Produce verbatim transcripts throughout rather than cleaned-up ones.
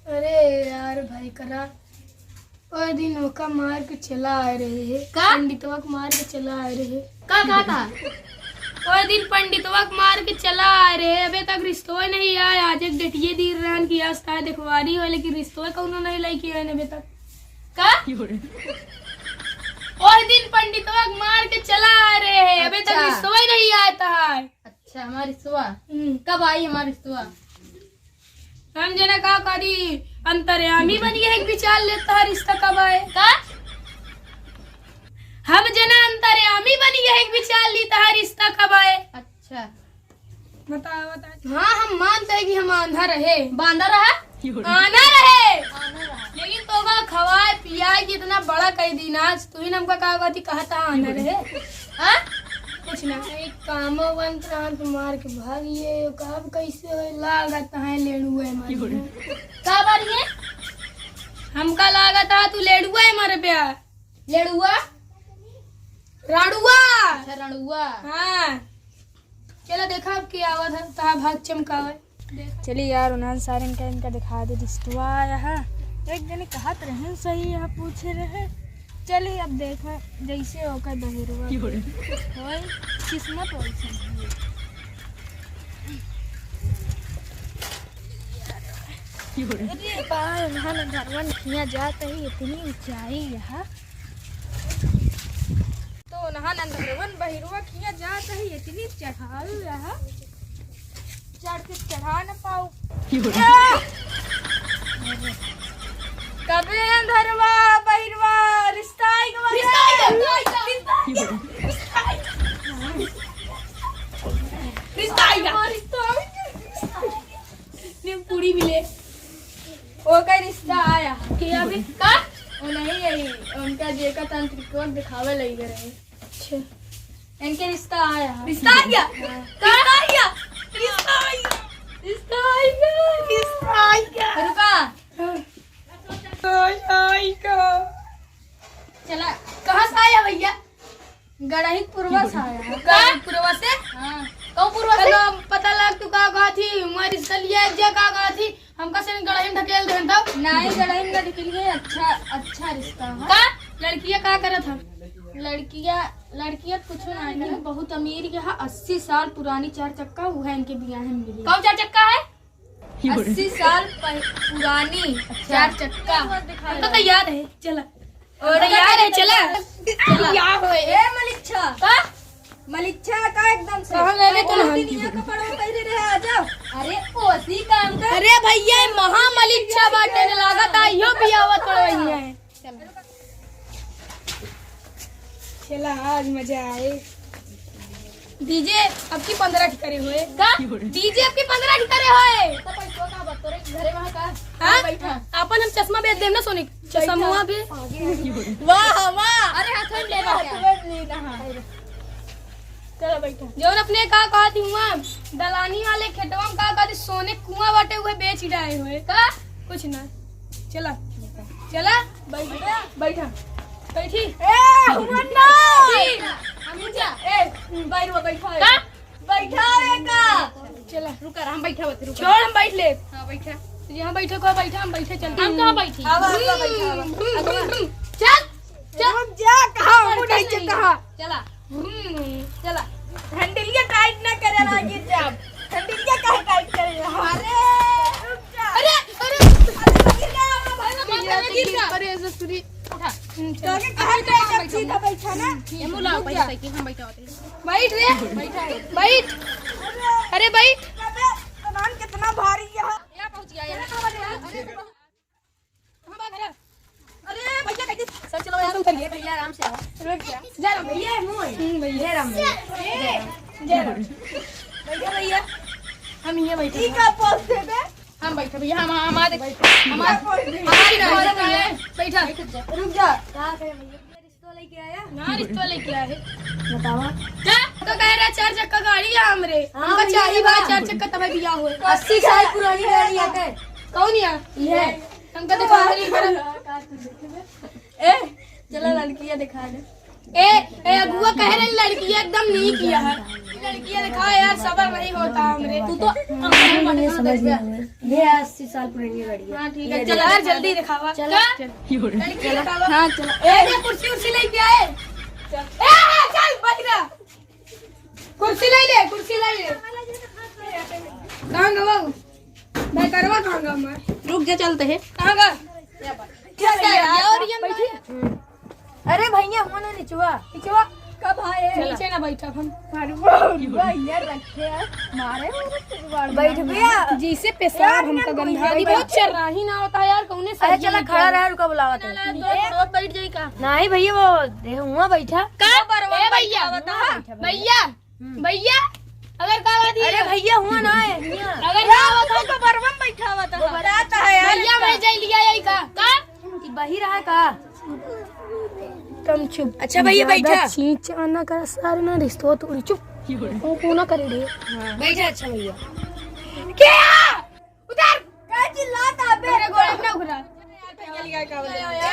अरे यार भाई करा, ओए दिन ओका मार के चला आए रहे है। का? पंडितवा के मार के चला आए रहे। का कहा था? ओए दिन पंडितवा के मार के चला आए रहे, अबे तक रिश्तवा नहीं आया। आज एक डेटिये दी रहन कि आज तार देखवारी हो, लेकिन रिश्तवा कौनो नहीं लेके आए अबे तक। का? ओए दिन पंडितवा के मार के चला आए रहे, अबे तक अच्छा। रिश्तवा ही नहीं आया था। अच्छा, हमार रिश्तवा? हम्म। कब आई हमार रिश्तवा? हम जना का करी, अंतर्यामी बनी है, एक विचार लेता है, रिश्ता कब आए? का? हम जना अंतर्यामी बनी है, एक विचार लेता है, रिश्ता कब आए? अच्छा। बता, बता। हाँ, हम मानते हैं कि हम आंधा रहे। बांधा रहा? आना रहे। आना रहा। लेकिन तोका खवाए पियाए के इतना बड़ा कई दिन आज, तू ही हमका का कहती कहता आना रहे। हाँ? कुछ ना, एक कामो बनत रहन तो मार के भाग गए। अब कैसे होए? लागत है लेड़ुए मार। का बारी है? हमका लागत है तू लेड़ुए मर प्या। लेड़ुआ? राड़ुआ। अच्छा, राड़ुआ। हाँ। चला देखा अब के आवत है, तहा भाग चमकावे। चली यार, उन्हन सारन का इनका दिखा दे रिश्तवा आया है। एक जने कहत रहन सही यहाँ पूछे रहे। चली अब देखा जैसे ओकर बहिरवा की हो रे? होय, किस्मत वैसन है। की हो रे? अरे बाल उन्हन घरवन खिया जात है, इतनी ऊंचाई यहाँ। तो नहा नंदरवन बहिरुआ खिया जात है, इतनी चढ़ाई यहाँ, चढ़ के चढ़ा न पाऊ। की हो रे? आह! कबे अंधरवा बहिरुआ रिश्ता आई गवा। रिश्ता आई गवा। रिश्ता आई गवा। रिश्ता आई गवा। रिश्ता आई गवा। रिश्ता आई गवा। ने पूरी मिले। ओकर रिश्ता आया। के अभी? का? ओ नहीं, यही उनका जेका तांत्रिक दिखावे लगी रहे। अच्छा। इनके रिश्ता आया। रिश्ता आ गया? हाँ। का? रिश्ता आ गया? रिश्ता आ गया? रिश्ता आ गया? रिश्ता आ गया? रुका। हाँ। रिश्ता आ गया? चला। कहाँ से आया भैया? गड़हिन पुरवा से आया है। गड़हिन पुरवा से? हाँ। कहूँ पुरवा से? चलो, पता लग तू का कहा थी, हमारी सलिया एक जगह का कहा थी, हमका से गड़हिन ढकेल देन तब। नहीं, गड़हिन ना ढकेल गई, अच्छा, अच्छा रिश्ता है। का? लड़किया का करत है? लड़किया, लड़किया कुछ ना है, बहुत अमीर के है, अस्सी साल पुरानी चार चक्का, वो है इनके बियाह में मिली। कौन चार चक्का है? अस्सी साल पह-, पुरानी अच्छा। चार चक्का। हमको तो याद है, चला। और हमको याद है, चला। चला। क्या होए? ए, मलिच्छा। का? मलिच्छा का एकदम से। कहाँ गए रे तू? बहुत दिन यहाँ कपड़ा पहने रहे, आ जाओ। अरे, ओसी काम कर। अरे भैया, ये महामलिच्छा बाटे ने लागत, आइयो बियाह तो भैया है। चला, आज मजा आए। डीजे अब की पन्द्रह ठिकारे होए। का? डीजे अब की पन्द्रह ठिकारे होए। तो पैसवा का बा? तोरे घरे वहाँ का? हाँ? बैठा। आपन हम चश्मा बेच देम ना, सोनी। चश्मा पे। वाह, वाह। अरे, हाथ में ले लो क्या? हाथ में ले लो, हाँ। चलो, बैठा। जौन अपने का कहती हुआ, दलानी वाले खेतवा में का कहती, सोने कुआं बाटे, उहे बेच डाए होए। का? कुछ ना। चला। चला। बैठा, बैठा। बैठी। ए, हुआ ना। बैठी। हम जा। ए, बैठ, बैठा। का? बैठा है का? चला। रुका, हम बैठा होते, रुका। छोड़, हम बैठ ले। हाँ, बैठा। यहाँ बैठे को बैठा, हम बैठे चलते। हम कहाँ बैठी? आवा, आवा, बैठा, आवा। हम्म, हम्म, हम्म। चल, चल। रुक जा, कहाँ? चल, मुंह चल, नहीं चल। कहाँ? चला। हम्म, चला। हैंडलिया टाइट ना करे, ना गिर जा। हैंडलिया काहे टाइट करे? अरे, रुक जा। अरे, अरे। अरे, गिर गया, भाई, गिर गया। अरे, ऐसे सुनी। उठा। हम्म, चल। तो आगे कहाँ जाए, जब सीधा बैठा ना। ये मुलाओ, रुक जा। पहले साइकिल हम बैठा होते हैं। बैठ रे। बैठा है। बैठ। अरे बैठ। अबे, सामान कितना भारी है। यहाँ पहुँच गया यार। अरे, कहाँ भाग रहा? अरे भैया, कैसे? सर, चलो, यहाँ से उतरिए। भैया, आराम से आओ। रुक जा। जय राम भैया। हम्म, भैया। जय राम भैया। ए, जय राम। बैठो भैया। हम ये बैठे हैं। का पोस्ट है बे? हम बैठे भैया, हम, हम आ दे-, हम आ-, हमारी, हमारी, बैठा। रुक जा। कहाँ गए भैया? रिश्तो लेके आया? ना, रिश्तो लेके आया है। बतावा। क्या? तो कह रहा चार चक्का गाड़ी है हमरे। हाँ, हमका भैया, चाहिए बा हाँ। चार चक्का तबे बियाह होए। अस्सी साल पुरानी गाड़ी है के? कौन है? ये। हमका दिखा दे एक बार। ए, चला लड़किया दिखा दे। ए, ए, अगुआ कह रहे लड़की एकदम नीक है। लड़की दिखाओ यार, सबर नहीं होता हमरे। तू तो ये समझ में आवे। ये अस्सी साल पुरानी गाड़ी है। हाँ, ठीक है, ये चला देखो। यार, जल्दी दिखावा। चला। का? लड़की दिखावा। हाँ, चला। ए, ये कुर्सी उर्सी लेके आए। चल। ए, ए, चल, बैठ रहा। कुर्सी ले ले, कुर्सी ले ले। कहाँ गवा? भाई, करवा कहाँ गवा मैं? रुक जा, चलते हैं। कहाँ गवा? चल, चल, यार, और ये बैठी। अरे भैया, हुआ ना निचवा। निचवा? कब आए? नीचे ना बैठा हम। भैया रखे हैं, मारे हो। बैठ गया। जैसे पेशाब यार, हमका ना गंधा कोई बहुत चर्राही ना होता है यार, कौने अरे सब्जी चला, में खड़ा क्या? रहा, रुका, बुलावा थे। ना, ना, तो बैठ जाई का? नहीं भैया, वो दे, हुआ बैठा। का? ए भैया, बैठा बता। भैया, हम्म। भैया, अगर का बात अरे है? भैया, हुआ ना है, हुआ। अगर ना आवत हो तो बरवा में बैठा हुआ था। वो बताता है यार भैया, इसका। मैं जाई लिया यही का? का? कि बही रहा का? कम चुप। अच्छा भैया, ज्यादा बैठा। चींच आना का सारे ना रिश्तो तोड़ी। चुप। वो कोना करे रे। हाँ। बैठा, अच्छा भैया। क्या? उधर। का चिल्लाता बे? मेरे गोड़ में ना घुरा।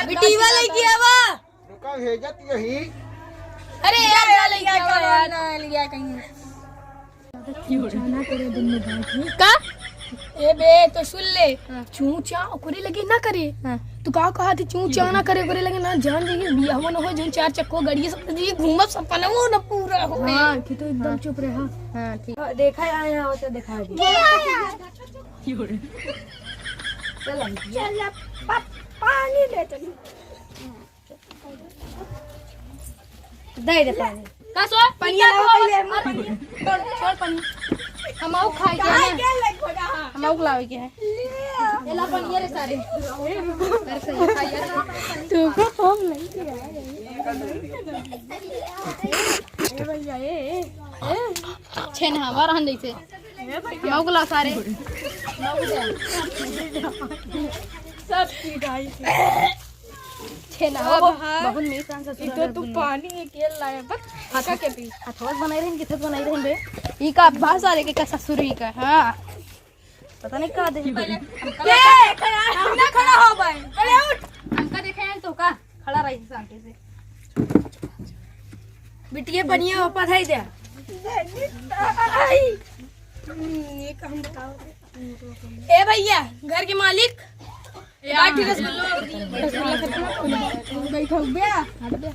बिटिया लेके आवा। रुका, भेजत यही। अरे यार, जा ले गया, जा यार। ना ले गया कहीं। का? ए बे, तो सुन ले। हाँ। चूं चां ओकरे लगे ना करे। हाँ। तू का कहा थी, चूं चां ना करे, ओकरे लगे ना जान जाइए, बियाह ना हो, जो चार चक्को गाड़ी सब जी घूमब, सपना वो ना पूरा हो। हाँ, कि तो एकदम हाँ। चुप रहा। हाँ, ठीक। हाँ, देखा है, आया हो तो दिखा दे। चल, चल, पा-, पानी दे तनी। दे दे पानी। का सो? पनिया लाओ पहिले। अरे, छोड़, छोड़ पनिया। हम आऊ खाए के है ना। हम आऊ लावे के है। ये ला पनिया रे सारे। घर से ही खाइए। तू को हम नहीं। ए भैया, ए, ए, ए। छेनहावा रहन जैसे। ए भैया। हम आऊ ला सारे। सब पी जाई। छेना अब हो, हाँ। बहुत मीठ पान ससुर ई तो तू पानी एक ये लाया, बस हका के पी। हथवा से बनाई रहिन, किथे से बनाई रहिन बे? ई का अब्बा सारे के का ससुर ही का, हाँ। पता नहीं का दे। पहले ए, खड़ा, हम ना खड़ा हो भाई। अरे उठ। हमका देखे हैं तो का? खड़ा रही शांति से। बिटिया पनिया ऊपर है दे। हम्म, ये का हम बताओ। ए भैया, घर के मालिक, काठी रसगुल्ला, रसगुल्ला खत्म हो गया। बैठो बे, हट बे।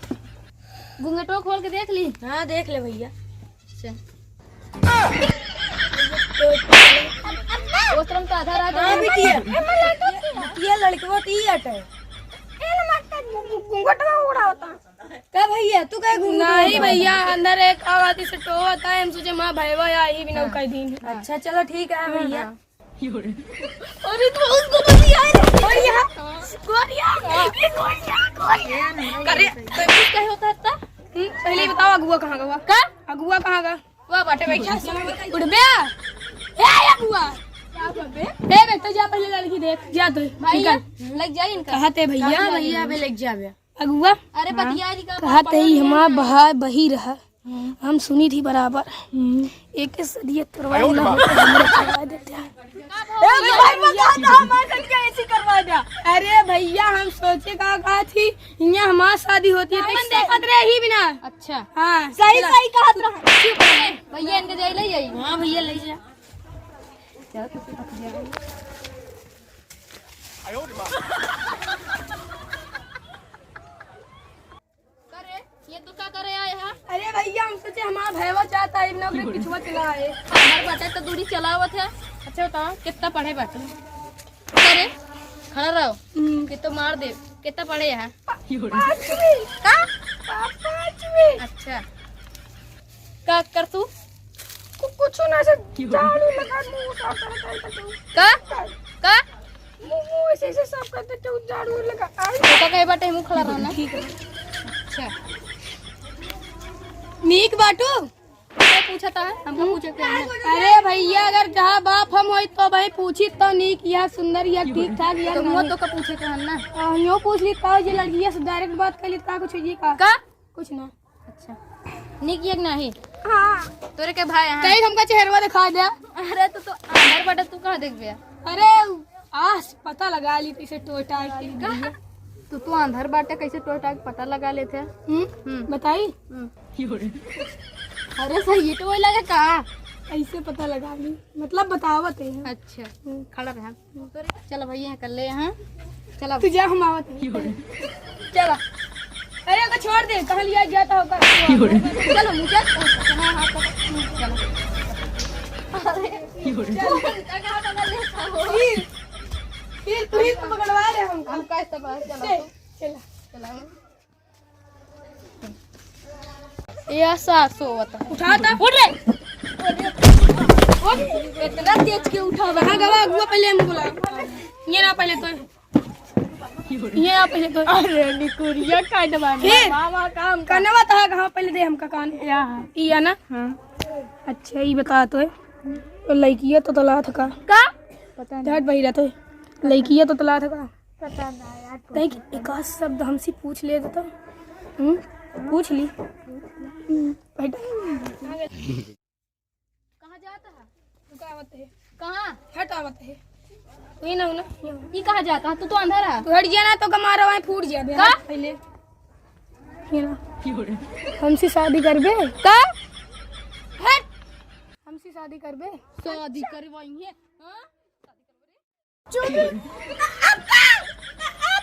घुंघटो खोल के देख ली। हाँ, देख ले भैया। अच्छा। ओसरम तो आधा रात हाँ, में बिटिया। बिटिया लड़कवा ती अटे। घुंघटवा उड़ा होता। का भैया, तू काहे घूम नहीं रहा है? भैया, अंदर एक आवाज से टोहत है, हम सोचे माँ भैया या ही बिना हाँ। कह दी। अच्छा, चलो ठीक है भैया। हाँ। अरे तो उसको बस यार, गोरिया, गोरिया, ये गोरिया, गोरिया। करे, तो कुछ कहे होता है इतना? हम्म, पहले ही बताओ अगुआ कहाँ गवा? का? अगुआ कहाँ गवा? वाह, बाटे बैठा। उठबे। ए, अगुआ। का करबे? ए, बे, तो जा पहले लड़की देख, जा तो। भाई, निकल। लग जाए इनका। कहाँ ते भैया? कहाँ भैया, अबे लग जा बे। अगुआ। अरे, हाँ। बतिया जी का कहत पकड़ है, लिया हमार ना। बहा-, बही रहा। हम्म। हम सुनी थी बराबर। हम्म। एक सदिया तोरवा आयो ना रे हो, तो हमरे करवा देते हैं। ए, भाई, बता, तो हमारे साथ क्या ऐसी करवा दिया? अरे भैया, हम सोचे का कहा थी, यहाँ हमार शादी होती है, तो अपन देखत रहे ही बिना। अच्छा। हाँ, सही, चला। सही कहत रहा। चुप रहे। भैया, इनके जाई ले जाई। हाँ भैया, ले जा। करे, ये तो का करे आए हैं? अरे भैया, हम सोचे हमारा भैया चाहता है, इतना ओकरे पिछुआ चला है। हमारे बाटे तो दूरी चलावत है। अच्छा बताओ, कितना पढ़े बाटे? करे, खड़ा रहो। हम्म। कि तो मार दे। कितना पढ़े है? पाँचवीं। का? पा-, पाँचवीं। अच्छा। का कर तू? कु-, कुछ ना से झाड़ू लगा, मुंह साफ करता है तो। का? का? मुंह, मुंह ऐसे, ऐसे साफ करते तो झाड़ू लगा। आई। तो कहे बाटे मुंह खड़ा रहना। ठीक है। अच्छा। नीक बाटू? के पूछत है? हमका पूछे के है। अरे भैया, अगर जहाँ बाप हम होई तो भाई पूछी तो नीक या सुंदर या ठीक ठाक या तो मुँह नहीं। तो का पूछे के है ना? आ, यो पूछ ली का जे लड़किया से direct बात कर ली का कुछ जी का? का? कुछ ना। अच्छा। नीक या नहीं? हाँ। तोरे के भाई हैं? कहीं हमका चेहरवा दिखा दे। अरे तू तो अंदर बटा तू कहाँ देख बे? अरे आस पता लगा ली इसे टोटा के। का? तू तो अंधर बाटे, कैसे टोटा के पता लगा लेते हैं? हम्म, हम्म। बताई? हम्म। अरे सही, ये तो वही लगे का? ऐसे पता लगा ली, मतलब बतावत है। अच्छा, हम्म। खड़ा रहा। चलो भैया, कर ले यहाँ। चलो। तू जा, हम आवत हैं। चलो। अरे, ओका छोड़ दे, कहाँ लिया गया था ओका? चलो, मुझे हाँ, हाँ, पकड़। चलो। अरे, चलो, कहाँ पकड़ लेता हो? फिर, फिर तू ही तो पकड़वा रहे हमको। हम कैसे पकड़? चलो। चल, चलो। चला। ये ऐसा सोवत है। उठा था। उठ रे। उठ। इतना तेज के उठा। कहाँ गवा? अगुआ पहले हम बोला। ये ना पहले तो। ये ना पहले तो। अरे निकुरिया का दबा। फिर? मामा काम का। कनवा था कहाँ पहले दे हमका कान। यहाँ। ई है ना? हाँ। अच्छा, ई बता तो है। तो लइकिया तो तलात का। का? पता नहीं। झट बहिरा तो है। लइकिया तो तलात का। पता ना यार। तैं एक आध शब्द हमसे पूछ ले देता। हम्म? पूछ ली। हम्म, बैठा। कहाँ जाता है? रुका आवत है। कहाँ? हट आवत है। तू ही ना हो ना। ई कहाँ जाता है? तू तो अंधर है। तू हट गया ना तो कमारा वहीं फूट गया बे। का? पहले। ये ना। हमसे शादी करबे? का? हट। हमसे शादी करबे? शादी करवाई है। हाँ?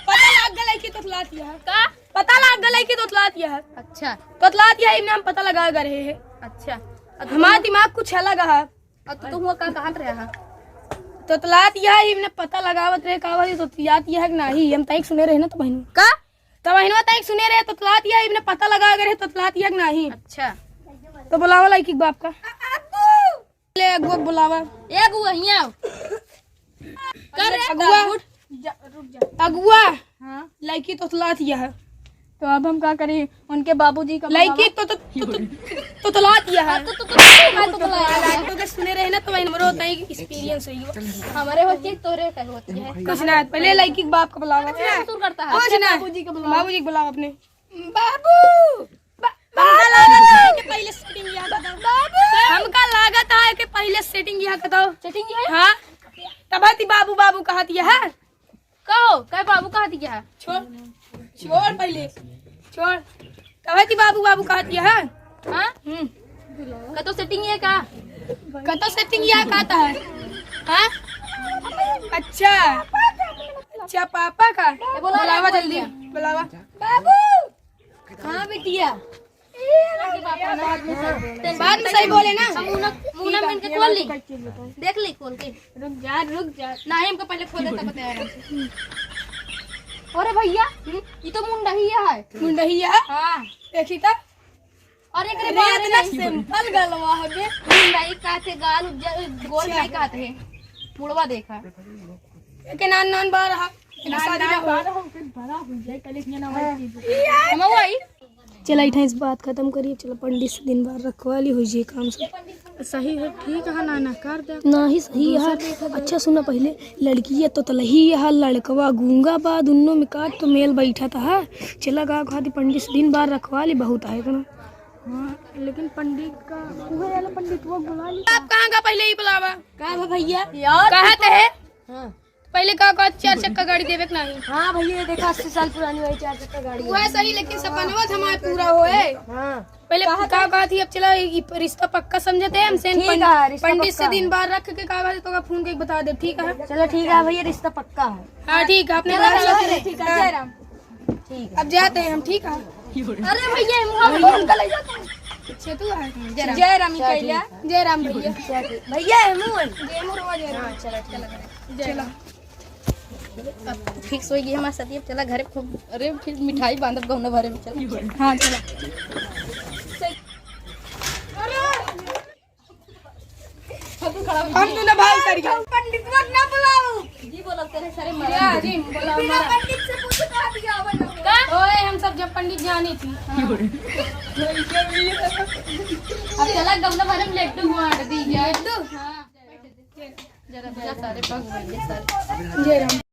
पता लाग गलई कि तोतलात यह है। का? पता लाग गलई कि तोतलात यह है। अच्छा। तोतलात यह है, इमने हम पता लगा रहे हैं। अच्छा। अब हमारा दिमाग कुछ अलग है। अब तो तुम का कहत रहे हैं? तोतलात यह है, इमने पता लगावत रहे, का बात है, तोतलात यह है कि नहीं? हम तैक सुने रहे ना तो बहन। का? तो बहनवा तैक सुने रहे, तोतलात यह है, इमने पता लगा रहे, तोतलात यह है कि नहीं? अच्छा। तो बुलावा लइकी के बाप का। ले अगुआ बुलावा। ए अगुआ, हियाँ आओ। कर रे, अगुआ। उठ। जा, रुक जा। अगुआ। हाँ। लइकी तोतलात यह है। तो अब हम का करी? उनके बाबूजी का लइकी बुलावा। तो, तो, तो, तो, तोतलात यह है। हाँ, तो, तो, तो, तो, तो, तो, तो, तो, तो, तो, तो, तो, तो सुने रहे ना, तो वही हमरो तई experience होई। हमारे होती है, तोरे का होती है। कुछ ना, पहले लइकी के बाप का बुलावा। अच्छा, ससुर करता है। कुछ ना। बाबूजी का बुलावा। बाबूजी का बुलावा अपने। बाबू। बा-, हमका लागत है कि पहले setting यहाँ बताओ। बाबू। हमका लागत है कि पहले setting यहाँ बताओ। Setting यहाँ? हाँ। तब हती बाबू, बाबू कहत यह है। कहो, कहे बाबू कहत यह है? छोड़, छोड़ पहले, छोड़। तब हती बाबू, बाबू कहत यह है। हाँ? हम्म। कतो setting ये का? कतो setting यहाँ कहता है? हाँ? अच्छा, अच्छा, पापा का? ए, बोला बुलावा ना, जल्दी, बोलिए। बुलावा। बाबू। हाँ बिटिया। बाद में सही बोले ना। हम मुंह ना, मुंह ना मिल के खोल ली। देख ली खोल के। रुक जा, रुक जा। नहीं, हमको पहले खोले तब बता रहा। अरे भैया, हम्म? ये तो मुंडहिया है। मुंडहिया? हाँ। देखी तो। अरे एकरे अरे बारे इतना में simple गलवा हबे। मुंडही कहते, गाल उज्जर, गोर अच्छा। नहीं कहते हैं। मुड़वा देखा। एके नान नान बार हा, एके नान शादी नान ना हो। बार हो, फिर बड़ा हो जाए, कल इतने ना हाँ। वाली चीज। हम वही। चला, इठा इस बात खत्म करिए। चला, पंडित से दिन बार रखवा ली, हो जाए काम सब। सही है, ठीक है ना, ना कर दे। ना ही सही है। दूसरा देखा जाए। अच्छा सुना, पहले लड़किया तोतलही है, लड़कवा गूंगा बा, दुन्नो में काट तो मेल बैठा था। चला, का कहती पंडित से दिन बार रखवा ली, बहुत है इतना। हाँ, लेकिन पंडित का, उहे वाला पंडित वो बुला ली। आप कहाँ का पहले ही बुलावा? का बा भैया? यार, कहत है। हाँ। पहले का कहत चार चक्का गाड़ी देवे के नहीं? हाँ भैया, ये देखा अस्सी साल पुरानी वाली चार चक्का गाड़ी है। वह सही, लेकिन सपनवा तो हमारा पूरा होए। हाँ। पहले कहा का कहत ही, अब चला, ई रिश्ता पक्का समझते हैं हमसे। ठीक है, रिश्ता पंडित से पक्का। दिन बार रख के का कहत ही, तो का फोन के बता दे, ठीक है? चलो ठीक है भैया, रिश्ता पक्का है। हाँ, ठीक है, अपने चलो, बात चलो, करते हैं। ठीक है, जय राम। ठीक है। अब जाते हैं हम, ठीक है? अरे भैया, ये मुंह हम कौन का ले जाता है? अच्छा, तू है? जय राम। जय राम, अच्छा, कैला। ठीक। जय राम भैया। अच्छा, ठीक। भैया, ये मुंह है। जय मुंह, जय राम। हाँ, चलो, ठीक। जय राम। अब fix हो गई हमारे साथ, अब चला घरे खूब, अरे, फिर मिठाई बांधब गौना भरे में, चला। हाँ, चला। हम तो ना भाई कर गए। पंडित मत ना बुलाओ। जी बोलो, तेरे सारे मरा। जी, जी, बोलो, बिना मरा। पंडित से पूछ कहा दिया, बोलो। का? ओए, हम सब जब पंडित जानी थी। हाँ। अब चला गमला भरे में लड्डू बांट दी जाए। लड्डू? हाँ। जरा, जरा सारे पग भैया सारे। जय राम।